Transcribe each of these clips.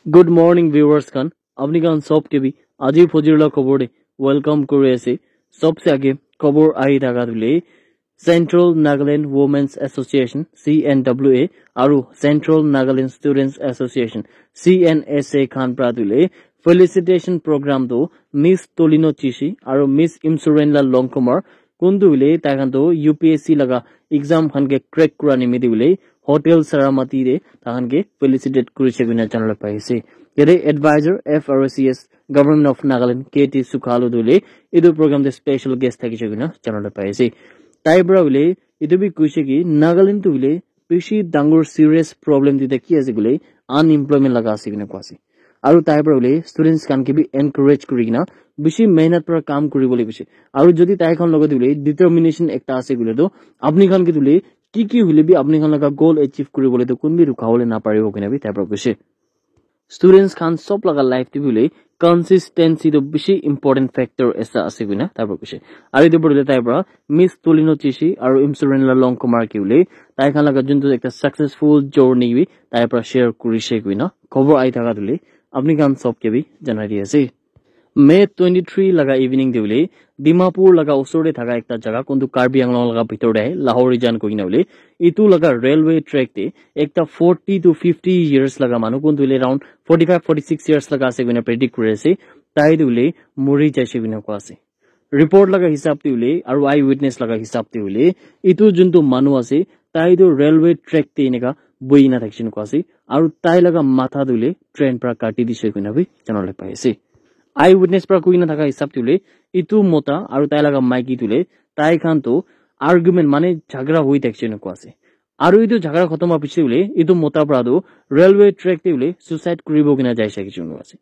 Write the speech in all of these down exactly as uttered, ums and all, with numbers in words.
Good morning, viewers khan. Apni khan sob ke bhi aji phojir la khobor de welcome kuri ase. Sobse age khobor ahi thaka tu hoile Central Nagaland Women's Association, C N W A, aru Central Nagaland Students Association, C N S A, khan pra tu hoile felicitation program tu Miss Tolino Chishi aru Miss Imsurenla Longkumar, kun tu hoile tai khan tu U P S C laga exam khan ke crack kura nimite hoile Hotel Saramati te tai khan ke felicitate kurise koina janala pai ase. Yate advisor F R C S, Government of Nagaland, K T Sukhalu tu hoile etu program te special guest thakise koina janala pai ase. Tai pra hoile etu bi koise ki Nagaland tu hoile bishi dangor serious problem duita ki ase koile unemployment laga ase koina koa ase. Aru tai pra hoile students khan ke bi encourage kuri kena bishi mehnat pra kam kuri bole koise. Aru jodi tai khan logot hoile determination ekta ase koile tu apni khan ke tu hoile ki ki hoile bi apni khan laga goal achieve kuri bole tu kun bi rukha bole na paribo koina bi tai pra koise. Students khan sob laga life te bi hoile consistency tu bishi important factor ekta ase koina tai pra koise. Aru etu pra hoile tai pra Miss Tolino Chishi aru Imsurenla Longkumar ke hoile tai khan laga juntu ekta successful journey bi tai pra share kurise koina khobor ahi thaka tu hoile apni khan sob ke bi janai di ase. May twenty three laga evening te hoile Dimapur laga osor te thaka ekta jaga kuntu Karbi Anglong laga bitor te ahe Lahorijan koina hoile etu laga railway track te ekta forty to fifty years laga manu kuntu hoile around forty five forty six years laga ase koina predict kuri ase. Tai tu hoile muri jaise koina koa ase. Report laga hisab te hoile aru eye witness laga hisab te hoile etu juntu manu ase tai tu railway track te eneka bohi na thakise koa ase aru tai laga matha tu hoile train pra kati dise koina bi janala pai ase. Eye witness pra koina thaka hisab te hoile etu mota aru tai laga maiki tu hoile tai khan tu argument mane jhagara hoi thakise koa ase. Aru etu jhagara khatam hwa piche hoile etu mota pra tu railway track te hoile suicide kuribo koina jai thakise koa ase.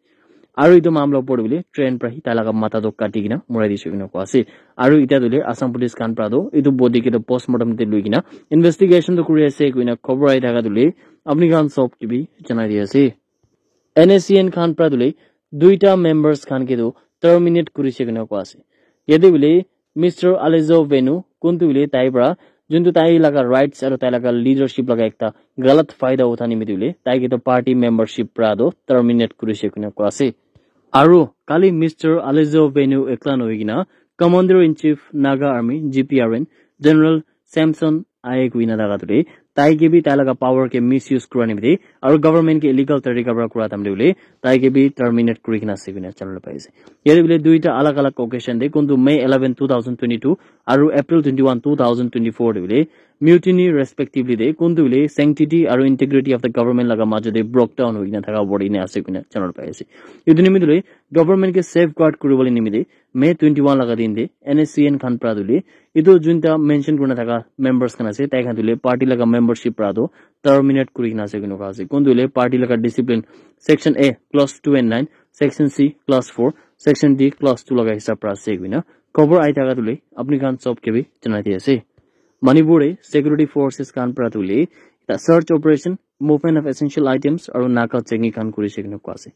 Aru etu mamla opor te hoile train pra hi tai laga matha tu kati kena murai dise koina koa ase. Aru eta tu hoile Assam police khan pra tu etu body ke tu postmortem te loi kena investigation tu kuri ase koina khobor ahi thaka tu hoile apni khan sob ke bi janai di ase. N S C N khan pra tu hoile duita members khan ke tu terminate kurise koina koa ase. Yate hoile Mister Alezo Venu kuntu hoile tai pra juntu tai laga rights aru tai laga leadership laga ekta galat faida utha nimite hoile tai ke tu party membership pra tu terminate kurise koina koa ase. Aru kali Mister Alezo Venu ekla nohoi kena Commander in Chief Naga Army, G P R N, General Samson Aye koina laga tu hoile tai ke bi tai laga power ke misuse kura nimite aru government ke illegal tarika pra kura time te hoile tai ke bi terminate kuri kena ase koina janala pai ase. Yate hoile duita alag alag occasion te kuntu May eleven two thousand twenty two aru April twenty one two thousand twenty four te hoile mutiny respectively te kuntu hoile sanctity aru integrity of the government laga majo te broke down hoi kena thaka opor te ase koina janala pai ase. Etu nimite hoile government ke safeguard kuri bole nimite May twenty one laga din te N S C N khan pra tu hoile etu junta mention kurina thaka members khan ase tai khan tu hoile party laga membership pra tu terminate kuri kena ase koina koa ase. Kuntu hoile party laga discipline section A clause two and nine, section C clause four, section D clause two laga hisab pra ase koina khobor ahi thaka tu hoile apni khan sob ke bi janai di ase. Manipur te security forces khan pra tu hoile ekta search operation, movement of essential items aru naka checking khan kurise koina koa ase.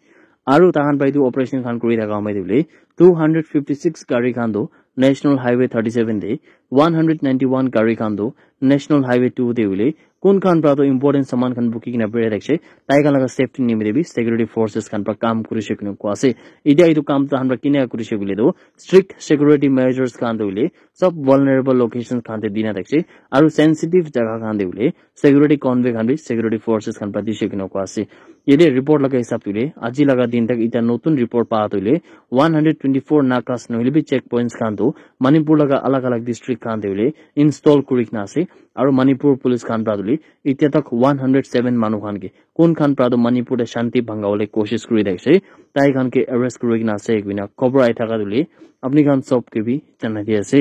Aru tai khan pra etu operation khan kuri thaka amai te hoile two hundred fifty six gari khan tu National Highway thirty seven te, one hundred ninety one gari khan tu National Highway two te hoile kun khan pra tu important saman khan buki kena birai thakise tai khan laga safety nimite bi security forces khan pra kam kurise koina koa ase. Etia etu kam tai khan pra kina kurise koile tu strict security measures khan tu hoile sob vulnerable locations khan te dina thakise aru sensitive jaga khan te hoile security convoy khan bi security forces khan pra dise koina koa ase. Yate report laga hisab tu hoile aji laga din tak eta notun report pa tu hoile one hundred twenty four nakas nohoile bi checkpoints khan tu Manipur laga alag alag district khan te hoile install kuri kena ase aru Manipur police khan pra tu hoile etia tak one hundred seven manu khan ke kun khan pra tu Manipur te shanti bhanga bole koshish kuri thakise tai khan ke arrest kuri kena ase koina khobor ahi thaka tu hoile apni khan sob ke bi janai di ase.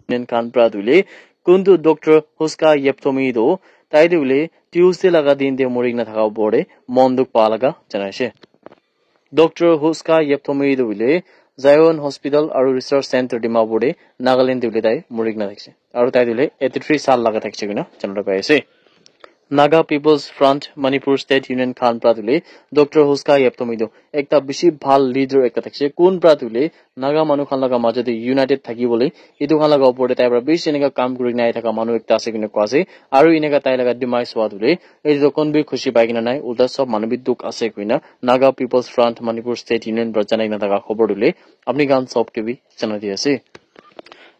Nen khan pra tu hoile kuntu Doctor Huska Yepthomi tu tai tu hoile Tuesday laga din te muri kena thaka opor te mon dukh pa laga janai ase. Doctor Huska Yepthomi tu hoile Zion Hospital aru Research Center Dimapur te Nagaland te hoile tai muri kena thakise aru tai tu hoile eighty three saal laga thakise koina janala pai ase. Naga People's Front Manipur State Union khan pra tule Doctor Huska Yeptomi tu ekta bishi bhal leader ekta thakishe. Kun pra tule Naga manu khan laga majo te united thakibole, etu khan laga upor te tai pra bishi eneka kam kuri kena ahi thaka manu ekta ase koina koa ase. Aru eneka tai laga demise hua tule etu tu kon bi khushi pai kena nai, ulta sob manu bi dukh ase koina Naga People's Front Manipur State Union pra janai kena thaka khobor tule apni khan sob ke bi janai di ase.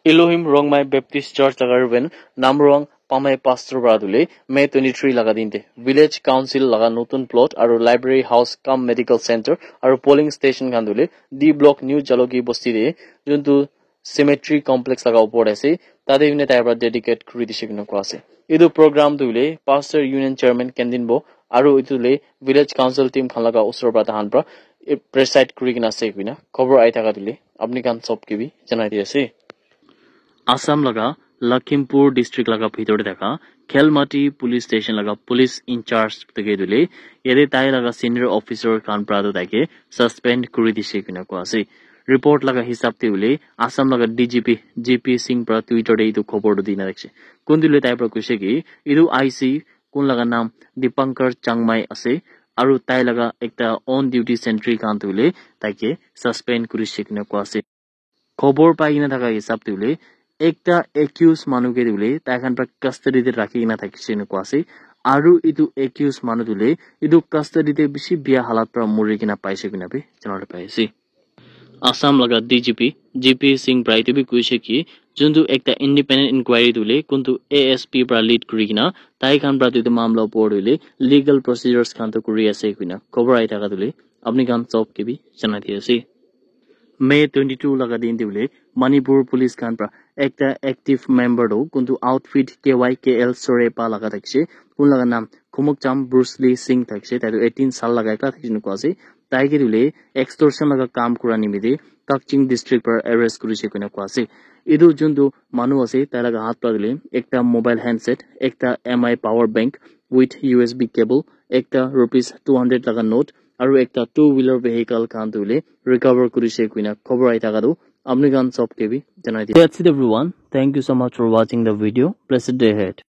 Elohim Rongmai Baptist Church laga Reverend Namruang Pamai Pastor pra tule May twenty-three laga din te Village Council laga notun plot aru library house cum medical center aru polling station khan tule D Block New Jaloki Bosti te juntu cemetery complex laga upor te ase, tate hoine tai pra dedicate kuri dishe koina koa ase. Etu program tu hoile Pastor Union Chairman Kendin Bo aru etu le Village Council team khan laga usor pra tahan pra eh, preside kuri kena ase koina khobor ahi thaka tule apni khan sob ke bi janai di ase. Assam laga Lakhimpur district laga bhitor te thaka Khelmati police station laga police in charge thake tule yate tai laga senior officer khan pra tu taike suspend kuri dishe koina koa ase. Report laga hisab te hoile Assam laga D G P G P Singh pra Twitter te etu khobor tu dina rakhishe. Kuntu le tai pra koishe ki etu I C kun laga naam Dipankar Changmai ase aru tai laga ekta on duty sentry khan tu hoile taike suspend kurishe koina koa ase. Khobor pai kena thaka hisab te hoile ekta accused manu ke tu hoile tai khan pra custody te rakhi kena thakishe koina koa ase. Aru etu accused manu tu hoile etu custody te bishi bia halat pra muri kena paishe koina bi janabole pai ase. Assam laga D G P G P Singh pra etu bi koishe ki juntu ekta independent inquiry tu hoile kuntu A S P pra lead kuri kena tai khan pra tu etu mamla upor tu hoile legal procedures khan tu kuri ase koina khobor ahi thaka tu hoile apni khan sob ke bi janai di ase. May twenty-two laga din te hoile Manipur police khan pra ekta active member tu kuntu outfit K Y K L Sorepa laga thakishe, kun laga naam Khumukcham Bruce Lee Singh thakishe, tai tu eighteen sal laga ekla thakishe koa ase. Tai ke tu hoile extortion laga kam kura nimite Kakching district pra arrest kurishe koina koa ase. Etu juntu manu ase tai laga hath pra tu hoile ekta mobile handset, ekta M I power bank with U S B cable, ekta rupees two hundred laga note aru ekta two wheeler vehicle khan tu hoile recover kurishe koina khobor ahi thaka tu apni khan sob ke bi janai di. That's it everyone. Thank you so much for watching the video. Blessed day ahead.